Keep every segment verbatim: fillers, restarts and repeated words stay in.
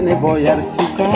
Boyar sita.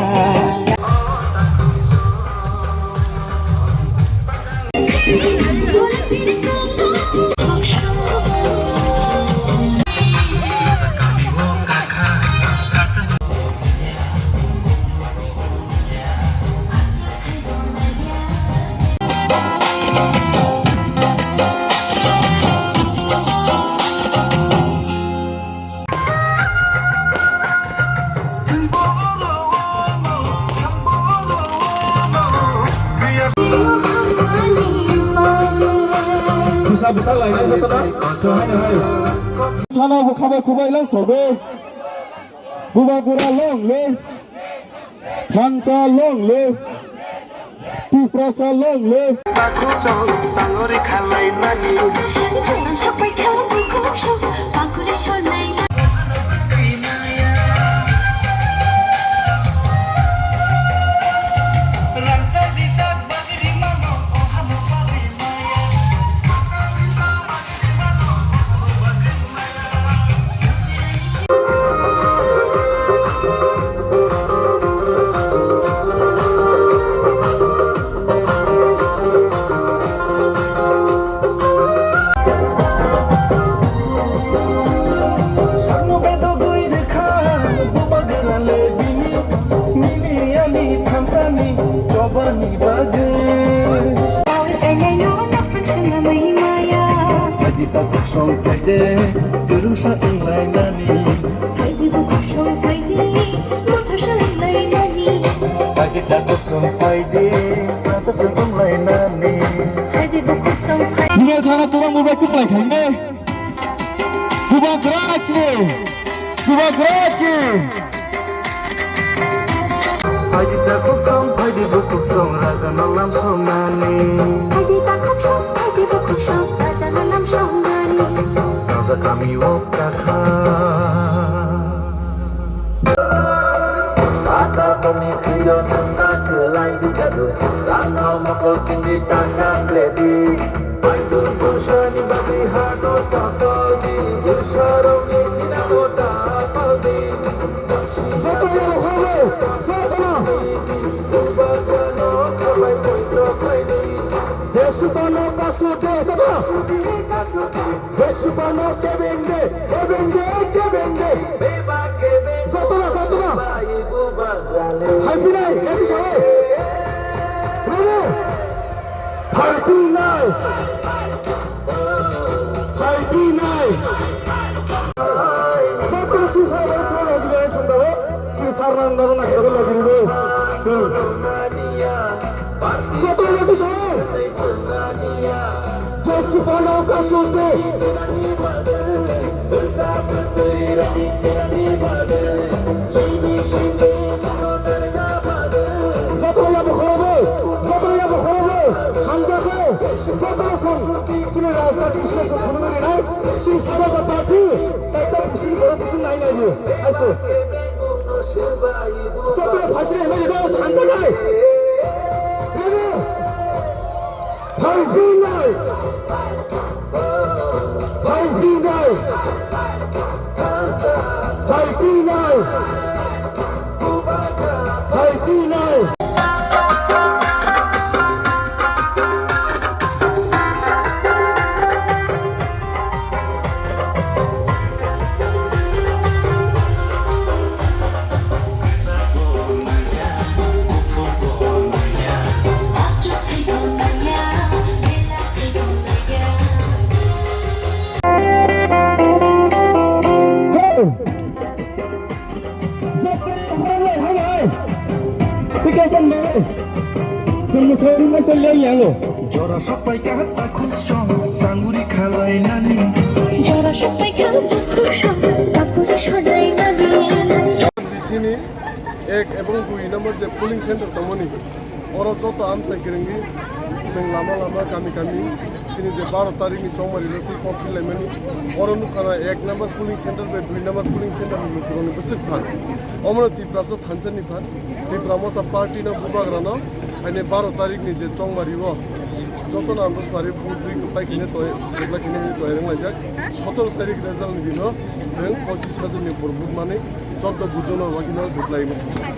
Sana bo khabai khubai lang sobe. Bubagra long live. Thansa long live. Tiprasa long live. Bakhuchong sangori khalai nani. Jora sapai kha bukhuk song, bakuri sonai. Ani ta kuk song phaide, kwrwngsa wnglainani. Phaide bo kuk song phaide, motha sa wnglainani. Phaide ta kuk song phaide, motha sa wnglainani. Phaide bo kuk song phaide. Dugal sana turang bo bai kuplai khainde. Bubagra ki, Bubagra ki. Phaidi ta kuk song, phaidi bukhuk song, raja no lam song nani. Phaidi ta kuk song, phaidi bukhuk song, raja no lam song nani. Raja kami o kakha. Ata kami kiyo nang ta kelai di jadu. Rang kau mokol sing di tanga kledi. Joto yalo khoro, joto no. Jesupano kasu de, joto. Jesupano kebeng de, kebeng de, kebeng de. Joto no, joto no. Hai pinai, nanti sawe. Nani? Phaipinai. Phaipinai. Joto si sabo sabo gilai sandao. Si sarnang daro na hebo lagi ribo. Si. Joto lagi sabo. Joto pano kasote. Joto ya bokhorobo. Joto ya bokhorobo. Hamjako. Joto song. Chini rajda kisi song khunu rinai. Chini sida sa party. Kaita kisi khoro kisi nai nai ni. Aiso. Joto ya phasri hemai ni ba hamjakai. Nani? Phaipinai! Phaipinai! Phaipinai! Phaipinai! Joto ni bokhorok le hai hai. Tikasan bai. Chwng mwsai rwngma se leng yango. Jora sokpai kha takhuk song sanguri khalai nani. Jora sokpai kha takhuk song sanguri khalai nani. D C ni ek ebong dui number je polling center tongmani. Oro joto amchai kwrwngwi chwng lama lama, kami kami, chini je baro tarikni chongmari rok twi kok khilaimani, oro nukha na ek number polling center bai dui number polling center ni lukurokni bwswk phan. Omono Tiprasa thansa ni phan, Tipra Motha Party no Bubagra no haini baro tarikni je chongmari o Joto no ang bwswari vote ri kwplai khainai toi, kwplai khainai toi rwng laijak. Sotoro tarik result ni dino chwng pochis hajar ni vote mani joto bujono bagino vote lai.